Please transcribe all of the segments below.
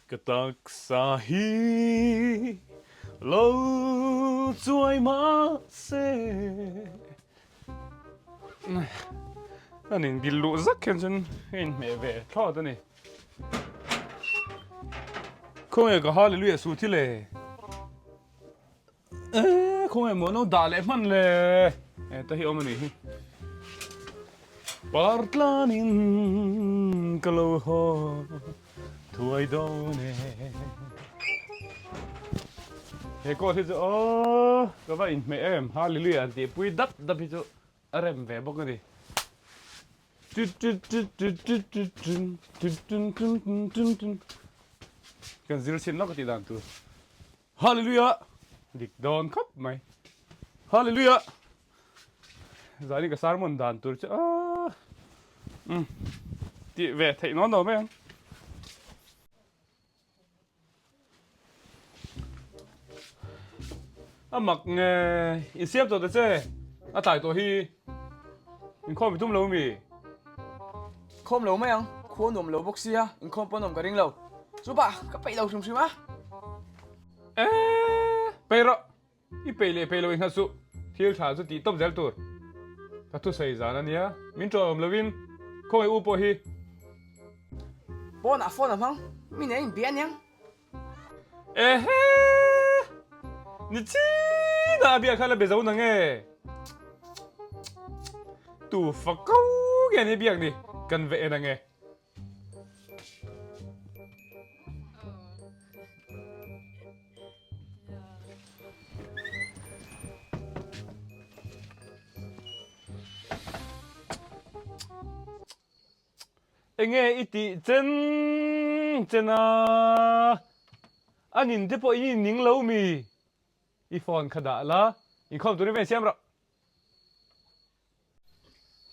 Ka taksa hi lo chuai mah se. An inbil luh zak hian chuan a inhmeh ve thlawt a ni. Khawnge ka Hallelujah suh thil e. Eee khawnge maw no dah leh hman le. E ta hi awm a nih hi. Par tlanin ka lo haw thuai dawn e. He coat hi chu aw ka va inhmeh em Hallelujah an tihpui dap dap hi chu a rem ve bawk a ni. Kan zir chhin lawk a tih dan tur. Hallelujah! Dik dawn khawp mai. Hallelujah! Zani ka sermon dan tur chu aaa umm tih ve theih nawn lo mai ang. A mak nge insiam tawh ta che a tlai tawh hi inkhawm i tum lo mi? Khawm lo mai ang, khua nuam lo bawk sia, inkhawm pawh nuam ka ring lo. Chupa, ka peih lo hrim hrim a. Eee, peih rawh. I peih leh peih lo i nghat suh. Thil tha chu tih tawp zel tur. Ka thusawi zan a nia, min ṭawh awm lovin khawngaih u pawh hi. Pawnah phone a hmang, mi nen inbia aniang. Ehe! Ni chinah a biak kha la be zo nang e. Tu fako nge ni biak ni kan ve en ange. Enge i tih chen chen a, a nin te pawh in in ning lo mi? I phone kha dah la, inkhawm turin va insiam rawh.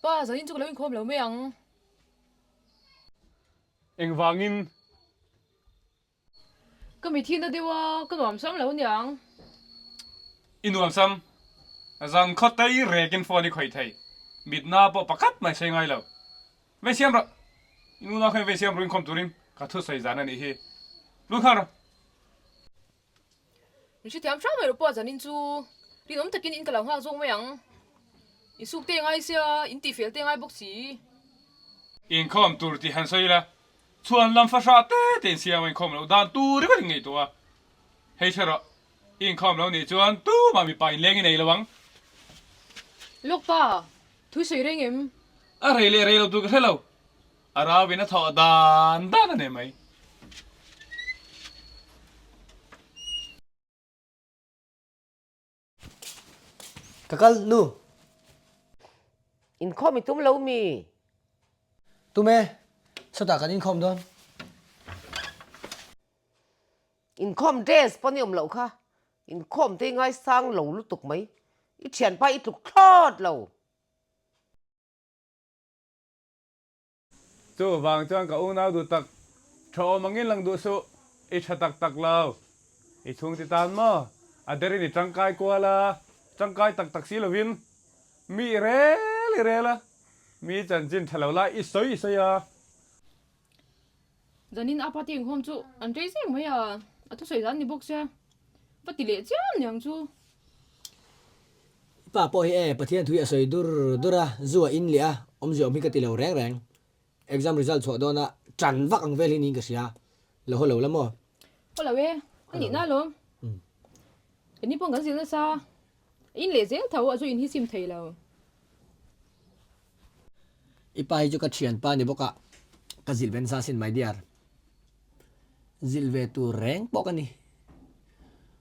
Pa, zanin chu ka lo inkhawm lo mai ang. Engvangin? Ka mitthi na deuh a, ka nuam sam lo niang. I nuam sam? Zan khaw tei rekin phone i khawih thei. Mitna pawh pakhat mai sawi ngai lo. Vei siam rawh. I nuna khan vei siam rawh inkhawm turin ka thusawi zan a nih hi. Lut nghal rawh. Min hrethiam hrang mai rawh pawh zanin chu rinawm takin in ka lo nghak zawk mai ang. Insuk te ngai sia, in tihfel te ngai bawk si. Inkhawm tur tih han sawi ila, chhuan lam fahrah te te insiam a inkhawm loh dan tur ringawt in ngaihtuah a. Hei hre rawh, i inkhawm lo nih chuan tumah mipa inleng i nei lo ang. Lawk pa, thui sawi reng em? A rei leh rei lo tur ka hre lo, A rau in a thawh dan dan a nei mai. Ka kal nu. Inkhawm i tum lo mi? Tum e, sawtah kan inkhawm dawn. Inkhawm dress pawh ni awm loh kha. Inkhawm te i ngaisang lo lutuk mai. I thianpa i tluk thlawt lo. Chu vang chuan ka unau duh tak tha awm angin lang duh suh, i tha tak tak lo. I chhungte tan maw? A derin i tangkai kual a, tangkai tak tak si lovin mi i rel i rel a, mi chanchin tha lo lai i sawi i sawi a. Zanin a party inkhawm chu an rei zeng mai a, a thusawi zan ni bawk sia, va ti leh chiam niang chu. I pa pawh hi e, Pathian thu hi a sawi dur dur a, zu a in leh a, awmzia awm hi ka ti lo reng reng. Exam result chhuah dawna tan vak ang vel hi niin ka hria, lo haw lo la maw? Haw lo e, a nihna alawm. Keini pawh kan zir nasa, a in leh zel tho, a zu in hi sim thei lo. I pa hi chu ka thianpa ni bawk a, ka zilh ve nasa asin my dear. Zilh ve tur reng pawh ka ni.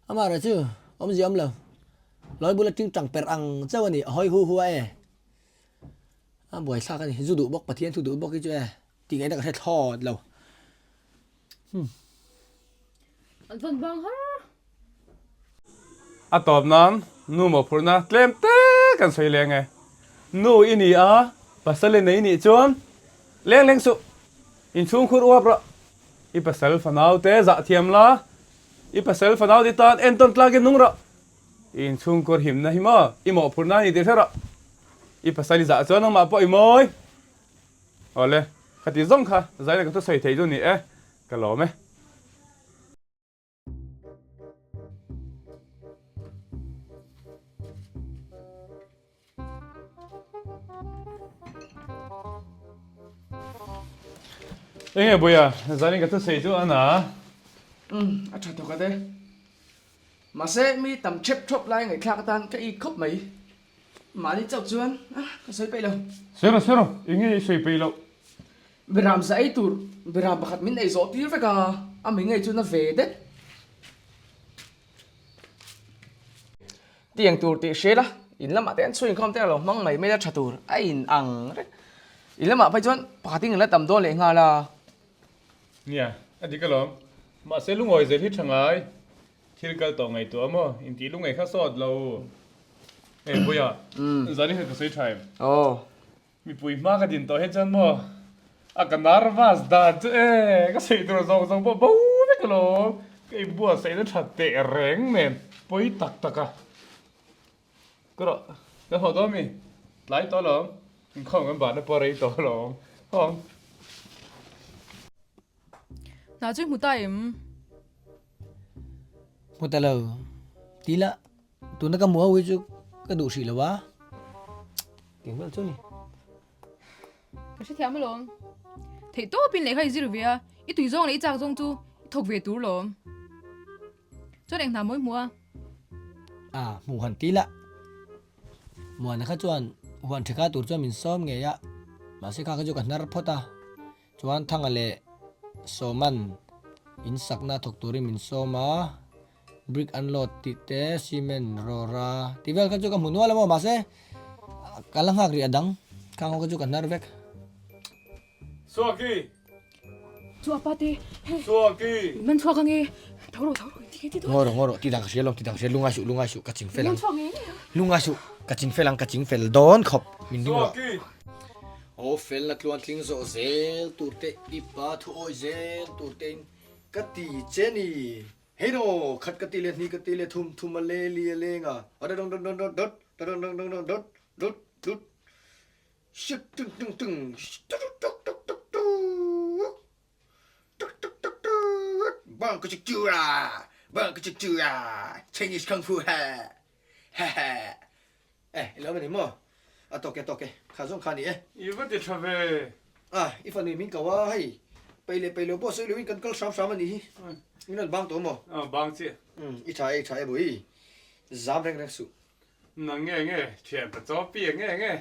Amaherawh chu awmzia awm lo. Lawi bula ting tang perh ang chauh a ni, a hawi hu hu a e. A buaithlak a ni, zu duh bawk, Pathian thu duh bawk hi chu e, tih ngaihna ka hre thlawt lo. Hmm. An vawn bang har. A tawp nan nu mawhphurhna tlem te kan sawi leng e. Nu i ni a, pasal i nei nih chuan leng leng suh. Inchhungkhur uap rawh. I pasal fanau te zah thiam la, i pasal fanau te tan entawn tlakin nung rawh. I inchhungkhur himna hi maw i mawhphurhna a ni tih hre rawh. I pasal i zah chuan nangmah pawh i mawi. Awle, khati zawng kha zaina ka thusawi thei chu ni e, ka lawm e. Enge Buia, zanin ka thusawi chu a na. Umm, a tha thawk a te. Mahse, mi tam thep thawp lai ngaihthlak atan ka it khawp mai. Mahni chauh chuan ka sawi peih lo. Sawi rawh, sawi rawh, enge i sawi peih loh? Beram za ei tur, beram pakhat min ei zawh tir vek a, a mi ngei chu na ve det. Tiang tur tih hre la, in lamah te an chhuin khawm te a lo hmang mai mai la tha tur a in ang reng. In lamah phei chuan pakhat in la tam dawn leh nghal a. Nia, a dik alawm. Mahse lungawi zel hi tha ngai. Thil kal tawh ngaihtuah maw? Intih lungawi kha sawt lo. Hei Puia, zan i kha ka sawi tha em? Aw. Mipui hma ka din tawh hi chuan maw a ka nervous dan chu e ka sawi tur zawng zawng pawh bo vek alawm ka inbuatsaihna tha teh reng nen pawi tak tak a ka rawh ka haw dawn mi tlai tawh alawm inkhawm kan bahna pawh a rei tawh alawm hawng. Hna chu i hmu ta em? Hmu ta lo ti la Tuna ka hmuh ho hi chu ka duh hrih lo a, tih vel chu a ni. Ka hrethiam alawm. Theih tawpin lehkha i zir ve a, i tui zawng leh i chak zawng chu i thawk ve tur lawm. Chuan eng hna mawi hmuh a? A, hmuh han ti la. Muana kha chuan huan theka tur chuan min sawm ngei a, mahse kha kha chu ka hnar phawt a. Chuan Thanga leh Sawman in sakna thawk turin min sawm a, brick unload tih te, cement rawra tih vel kha chu ka hmu nual a maw mahse ka la nghak rih a dang khang ho kha chu ka hnar vek. Suaki! Chu apa te hei. Suaki! Min man chhuak ange tho rawh tho rawh ti ti Ngaw rawh ngaw rawh ti dang ka hria lawm ti dang ka hria lungai suh lungai suh ka ching fel ang lungai suh ka ching fel ang ka ching fel dawn khawp min ring rawh. Suaki! Aw felna tluan tling zawh zel tur te i pa thu awi zel tur te in ka ti che ni. Hei no, khat ka ti leh hnih ka ti leh thum thum a le li a leng a, a da dong dong dong dong dot, da dong dong dong dong dot, dut dut, shit tung tung tung, tuk tuk tuk tuk tuk, tuk tuk tuk tuk, bang ka chik chu a, bang ka chik chu a, Chinese kung fu ha, ha ha. Eh, i lo va ni maw? A tawk e, a tawk e. Kha zawng kha a ni e. I va ti tha ve. A, i fanu min ko a, hei, peih leh peih lo pawh sawi loin kan kal hram hram a nih hi. Min rawn bang tawh maw? A, bang chiah. Umm, i tha e, i tha e bawi. Zam reng reng suh. Nang nge nge, thian ta chaw pi nge nge.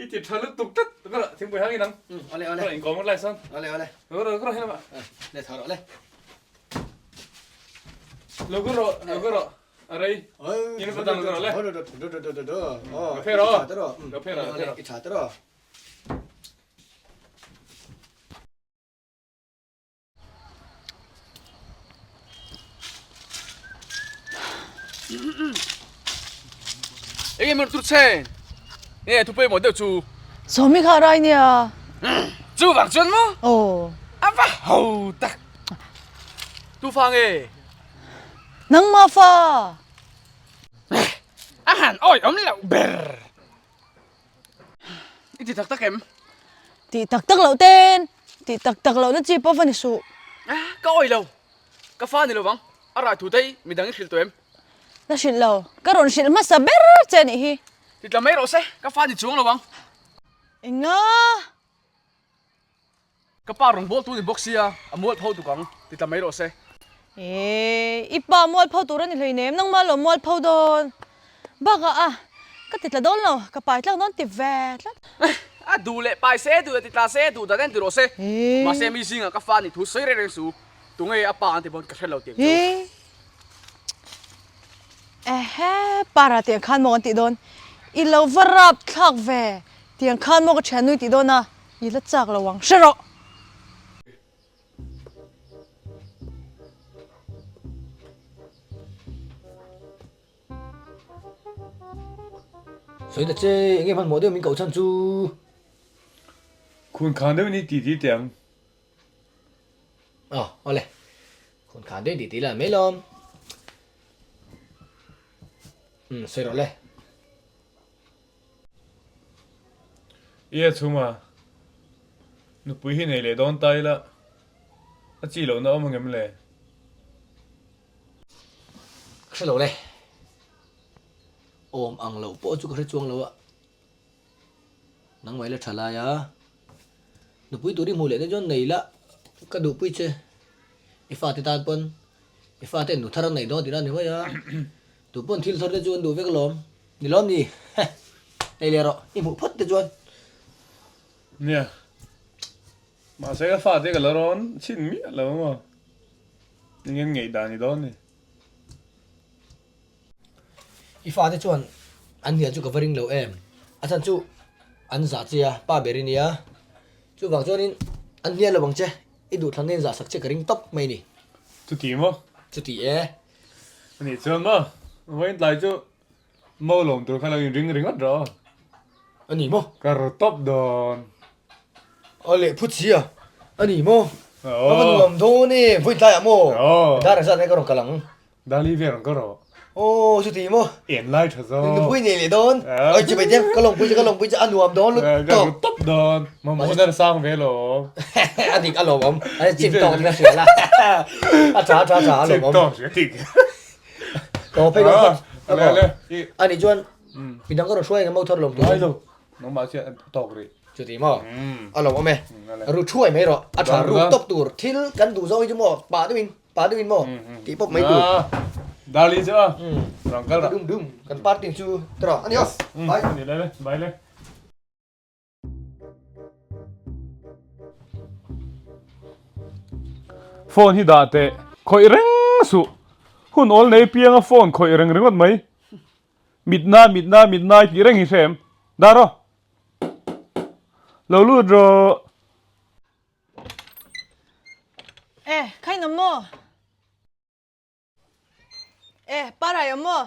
I ti tha lutuk tlat. Ka rawh, thingpui hang in ang. Umm, awle awle. Ka rawh inkawm ngawt lai sawn. Awle awle. Ka rawh, ka rawh helamah. Le tha rawh le. Lo ka rawh, lo ka rawh. A rei. In va dang rawh le. Ka phe rawh. Ka phe rawh. I tha tawh. Enge maw tur che? Nge thu pawimawh deuh chu? Sawmi kha a rai nia. Chu vang chuan maw? Aw. A va ho tak. Tu fa nge? Nangmah fa! A han awi awm loh ber. I ti tak tak em? Ti tak tak loh ten, ti tak tak lohna chi pawh va ni suh. Ka awi lo. Ka fa ni lovang. A rai thu te hi midang i hrilh tawh em? La hrilh lo. Ka rawn hrilh hmasa ber che a nih hi. Ti tla mai rawh se. Ka fa ni chuang lovang. Enga? Ka pa rawn bawl tu ni bawk sia, a mual pho tuk ang, ti tla mai rawh se. Eee, i pa mual pho tur a ni hleinem, nangmah lo mual pho dawn. Bakah a, ka ti tla dawn lo, ka pai tlak dawn ti ve tlat. A duh leh pai se, duh leh ti tla se, duh dan en ti rawh se. Mahse mi zingah ka fa ni thu sawi reng reng su, tunge a pa an ti pawn ka hre lo tiang chu. Ehe, para tiang khan maw kan tih dawn? I lo va rap thlak ve, tiang khan maw ka thian nui tih dawn a? I la chak lo ang, hre rawh! Sawi ta che, enge hmanhmawh deuh min koh chhan chu? Khun khan deuh ni ti ti teh ang. Aw, awle. Khun khan deuh ti ti la mai lawm. Umm, sawi rawh le. Ia chhuma nupui hi nei leh dawn ta ila a chi lohna awm angem le? Ka hre lo le. Awm ang lo pawh chu ka hre chuang lo a. Nangmah ila tha lai a. Nupui tur i hmuh leh te chuan nei la ka duhpui che. I fate tan pawn i fate nu thar an neih dawn tihna a ni mai a. Tu pawn thil thar te chu an duh vek alawm. Ni lawm ni? Heh. Nei leh rawh i hmuh phawt te chuan. Nia. Mahse ka fate ka la rawn chhin miah lo maw? Engin ngaihdan i dawn ni? I fate chuan an hnial chu ka va ring lo em? A chhan chu an zah che a, pa ber i nia. Chuvang chuanin an hnial lo ang che, i duhthlanna in zah sak che ka ring tawp mai ni. Chuti maw? Chuti e. Anih chuan maw, vawiin tlai chu mo lawm tur kha lo inring ringawt rawh aw. A ni maw? Ka ru tawp dawn. A leh phut si a, a ni maw? A va nuam dawn e, vawiin tlaiah maw? Dar ang zat nge ka rawn kal ang? Dali ve rawn ka rawh. Aw chuti maw? En lai tha zawk. Nupui nei leh dawn. Oi chibai te ka lawmpui che ka lawmpui che a nuam dawn lutuk. Ka ru tawp dawn. Mamawh na sang ve lo. A dik a lawmawm. A chin tawk ding a hria la. A tha a tha a tha a lawmawm. Chin tawk hria dik. Ka haw phei dawn phawt. A nih chuan midang ka rawn hruai ang emaw thar lawm tur. Ngai lo. Nangmah chiah a tawk rih. Chuti maw? A lawmawm e. Ru thuai mai rawh. A tha ru tawp tur. Thil kan duh zawng hi chu maw pah deuhin pah deuhin maw tih pawp mai tur. Dali chu a rawn kal rawh. Dum dum kan party chu tawh a ni aw. Bye. Ani le le bye le. Phone hi dah teh khawih reng suh. Hun awl nei pianga phone khawih reng ringawt mai. Mitna mitna mitna i tih reng hi hre em? Dah rawh. Lo lut rawh. E, kha in awm maw? E, pa rai awm maw?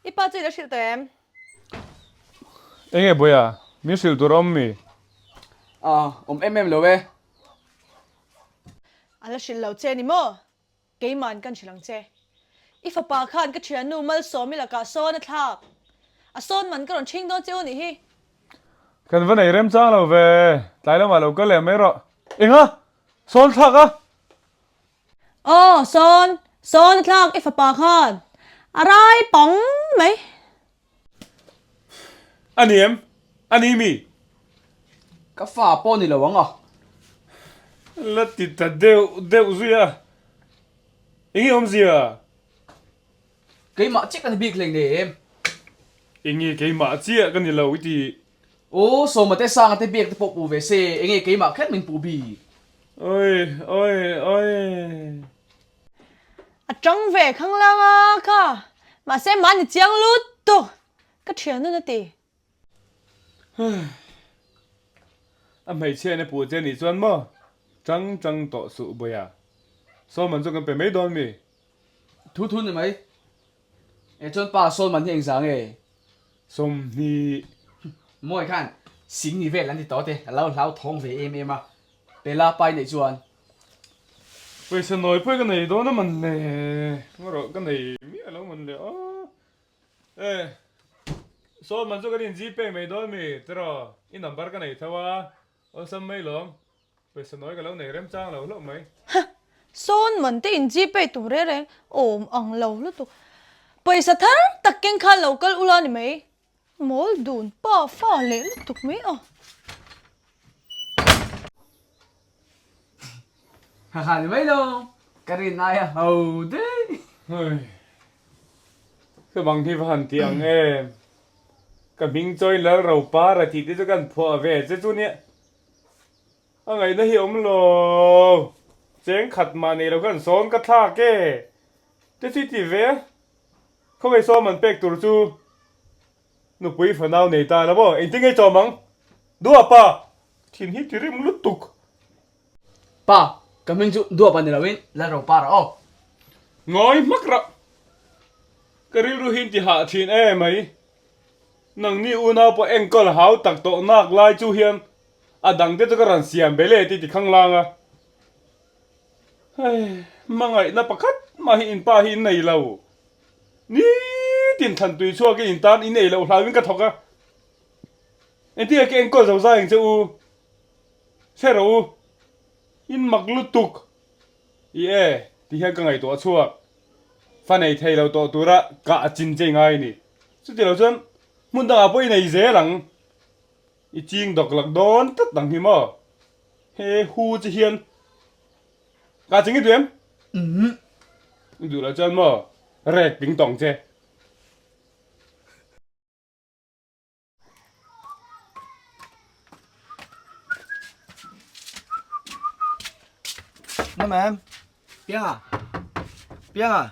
I pa chu i lo hrilh tawh em? Enge Bawiha, min hrilh tur a awm mi? A, awm em em lo e. A la hrilh lo che ni maw? Keima'n kan hrilh ang che. I fapa khan ka thiannu Malsawmi lakah sawn a thlak. A sawn man ka rawn chhing dawn che u nih hi. Kan va nei remchang lo ve. Tlai lamah lo kal leh mai rawh. Enga? Sawn thlak a? Aw, sawn. Sawn a thlak i fapa khan. A rai pang mai. A ni em? A ni mi? Ka fa pawh ni lo ang a. La ti ta deuh deuh zui a. Enge awmzia? Keimah chiah ka ni bik hlei nei em? Enge keimah chiah ka ni lo i ti? Aw, Sawma te Sanga te biak te pawh puh ve se, enge keimah kher min puh bik? Oi, oi, oi. A tang ve khanglang a kha, mahse mahni chiang lut tawk ka thian nun a ti. A hmeichhia in a puh che nih chuan maw chang chang tawh suh Bawiha. Sawlman chu kan pe mai dawn mi? Thu thu ni mai. E chuan pa Sawlman hi engzah nge? 20. Mawi khan sing ni vel an ti tawh te, a lo hlau thawng ve em em a. Pela pai neih chuan. Pawisa nawi pawh ka nei dawn a man le. Ngaw rawh ka nei miah lo man le aw. E sawn man chu kan in gpay mai dawn mi tiraw i number ka nei tho a awlsam mai lawm pawisa nawi ka lo nei remchang lo hlauh mai. Hah sawn man te in gpay tur reng reng awm ang lo lutuk pawisa thar tak keng khan lo kal ula ni mai. Mawl dun pa fa leh lutuk mai a. Haha ni mai lo, ka rin ai a ho daih. Hei, ka bang hi va han ti ang em. Ka hming chawi lal ro par a tih te chu kan phuah ve che chu nia. A ngaihna hi awm lo. Cheng khat mah nei lo khan sawn ka thlak e. Te chu i ti ve a. Khawngei sawm an pek tur chu nupui fanau nei ta la maw? Engtin nge chawm ang? Duapa! Thin hi ti rim lutuk. Pa, ka hming chu Duapa ni loin Lalropa rawh aw. Ngawi hmak rawh. Ka rilru hi in ti hah thin e mai. Nangni unau pawh enkawl hau tak tawh nak lai chu hian a dangte chu ka rawn siam be le ti ti khanglang a. Hei, hmangaihna pakhat mah hi in pa hi in nei lo. Nitin thlan tui chhuakin in tan in ei loh hlauhin ka thawk a. Engtin nge ka enkawl zo zai ang che u? Hre rawh u, in mak lutuk. I e, ti hian ka ngaihtuah chhuak. Fa nei thei lo tawh tura kah a chin che ngai a ni. Chuti lo chuan hmun dangah pawh i nei zel ang. I ching dawk lak dawn tlat ang hi maw? He hu che hian ka ching i duh em? I duh loh chuan maw rek ping tawng che. Nam em. Pianga. Pianga.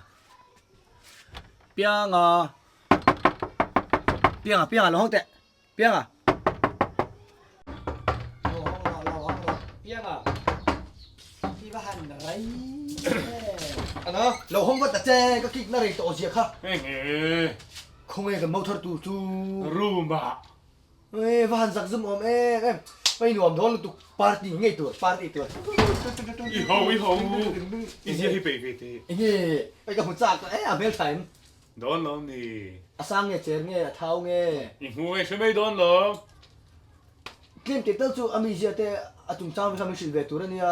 Pianga. Pianga, Pianga lo hawng teh. Pianga. Lo hawng rawh, lo hawng rawh. Pianga. Hi va han rei Ano, lo hawng vat ta che, ka kik na rei tawh zia kha. Khawnge kan mo thar tur chu. Room ah. E va han zak zum awm em em. Hei nuam dawn lutuk party ngei tur party tur. I ho i ho i zia hi peih ve teh. Enge hei ka hmu chak tawh e a hmel tha em. Dawn lo ni. A sang nge cher nge a thau nge. I hmu ngei hre mai dawn lo. Tlem teh tal chu a mizia te a chungchang kha min hrilh ve tur a nia,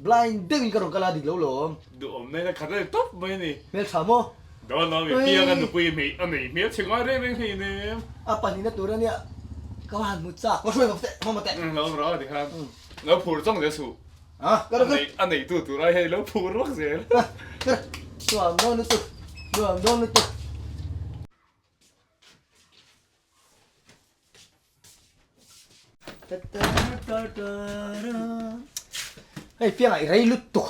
blind deuhin ka rawn kal a dik lo lawm. Duhawm nen a khat a ni tawp mai a ni. Hmeltha maw? Dawn lo mi piang a nupui hmei a nei hmel chhe ngai reng reng hei nem. A pahnihna tur a nia, ka va han hmu chak. Ka hruai ngawt teh, hmang teh. Lo rawh ti khan lo phur chawng zel suh. A neitu tur ai hei lo phur vak zel. Nuam dawn lutuk, nuam dawn lutuk. Hei piangah i rei lutuk.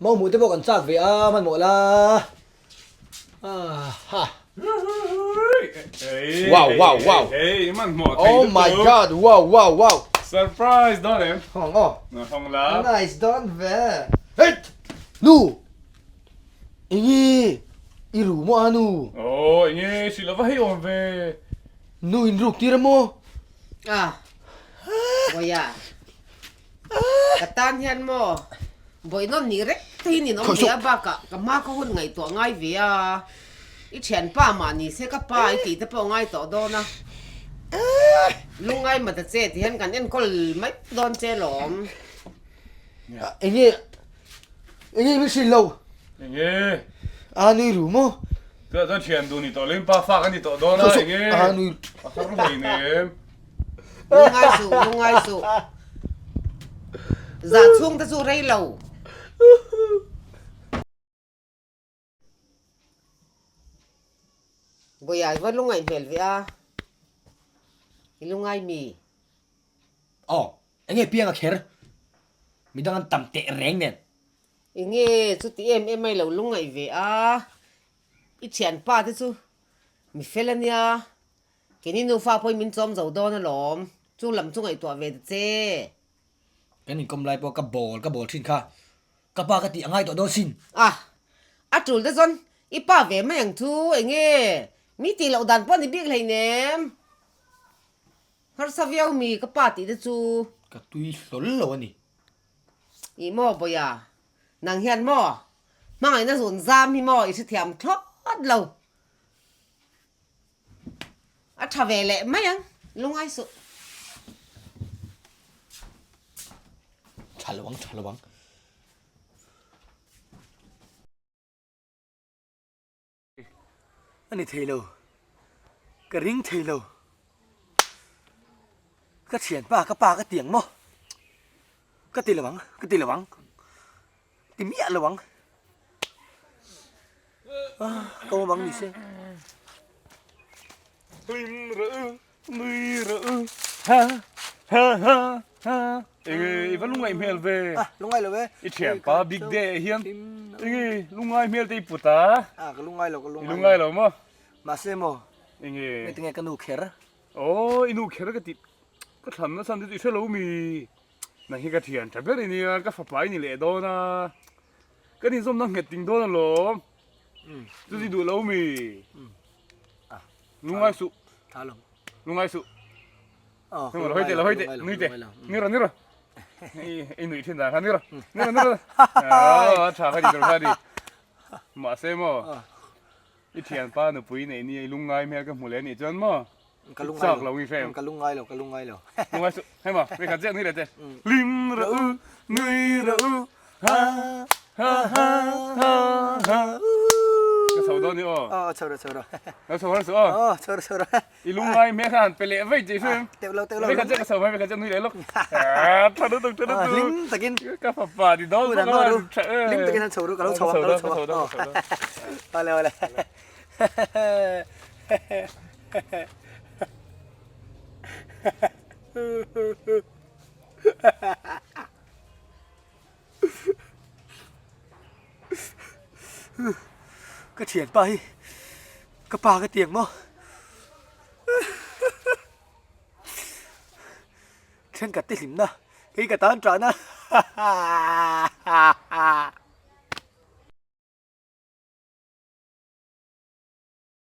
Mau hmuh te pawh kan chak ve a hmanhmawh la. Aha. Wow wow wow. Hey hmanhmawh thei lutuk. Oh my god wow wow wow. Surprise dawn em? Hawng aw. Hawng la. Nice dawn ve. Het! Nu! Enge i ru maw a nu? Aw enge hrilh lova hei awm ve. Nu in ruk tir a maw? Ah Bawiha ka tan hian maw Bawihnawn nih rek te hi nin awm ve a bakah ka hma khaw hun ngaihtuah ngai ve a i thianpa mah ni se ka pa i tih te pawh ngai tawh dawn a lungngai mata che ti hian kan enkawl mai dawn che lawm. Enge Enge min hrilh lo? Enge? A nui ru maw? Tunah chuan thian duh ni tawh lo in pa fa ka ni tawh dawn a enge? A nui. A har hlei nem. Lungngai suh, lungngai suh. Zah chhung te chu rei lo. Bawiah i va lungngaih hmel ve a, i lungngai mi? Aw, enge piang a kher? Midang an tam teh reng nen. Enge chuti em em a i lo lungngaih ve a, i thianpa te chu mi fel a nia, keini nufa pawhin min chawm zo dawn alawm, chu lam chu ngaihtuah ve ta che. Kan inkawm lai pawh ka bawl ka bawl thin kha, Ka pa ka tih a ngai tawh dawn sin. A, a tul te chuan i pa ve mai ang chu enge mi tih loh dan pawh ni bik hleinem. Harsa viau mi ka pa tih te chu. Ka tui hlawl lo a ni. Ih maw Bawiha, nang hian maw hmangaihna zun zam hi maw i hrethiam thlawt lo. A tha ve leh mai ang, lungai suh. Tha lo ang, tha lo ang. A ni thei lo, ka ring thei lo. Ka thianpa, ka pa ka tiang maw? Ka ti lo ang, ka ti lo ang. Ti miah lo ang. Ka awm ang ni se. Hlim rawh u, nui rawh u, ha ha ha ha. Enge i va lungngaih hmel ve. Ah, lungngai lo e. I thianpa big day ah hian enge lungngai hmel te i put a. Ah, ka lungngai lo, ka lungngai lo. I lungngai lo maw? Mahse maw? Enge? Tinge ka nu kher? Aw, i nu kher ka ti. Ka thlan nasa an ti chu i hre lo mi? Nang hi ka thian tha ber i nia, ka fapa i ni leh dawn a, kan inzawmna nghet ting dawn alawm. Chu ti duh lo mi? Lungngai suh. Lungngai suh. Lo hawi teh, lo hawi teh, nui teh. Ni rawh, ni rawh. I nuih thin dan kha ni rawh. Ni rawh, ni rawh. A tha kha ti tur kha ni. Mahse maw? I thianpa nupui neih nia i lungngai hmel ka hmu leh anih chuan maw? Ka lungngai lo. I chak lo Ka lungngai lo, ka lungngai lo. Lungngai suh. Hei maw, mi khat chiah nui leh che. Hlim rawh u, nui rawh u, ha ha ha ha ha. Ka chho dawn. dawn ni aw. Aw chho rawh chho rawh. Lo chho har suh aw. Aw chho rawh chho rawh. I lungngai hmel kha han pe leh vaih tih hrim. Teuh lo teuh lo. Vekhat chiah ka chho mai vekhat chiah nui leh lawk. Tha lutuk tha lutuk. Hlim takin. Ka fapa ni dawn bawk a. Hlim takin han chho ru ka lo chho ang ka lo chho ang. Awle awle. Ka thianpa hi ka pa ka tiang maw? Thenkhat te hlimna kei ka tan ṭahna.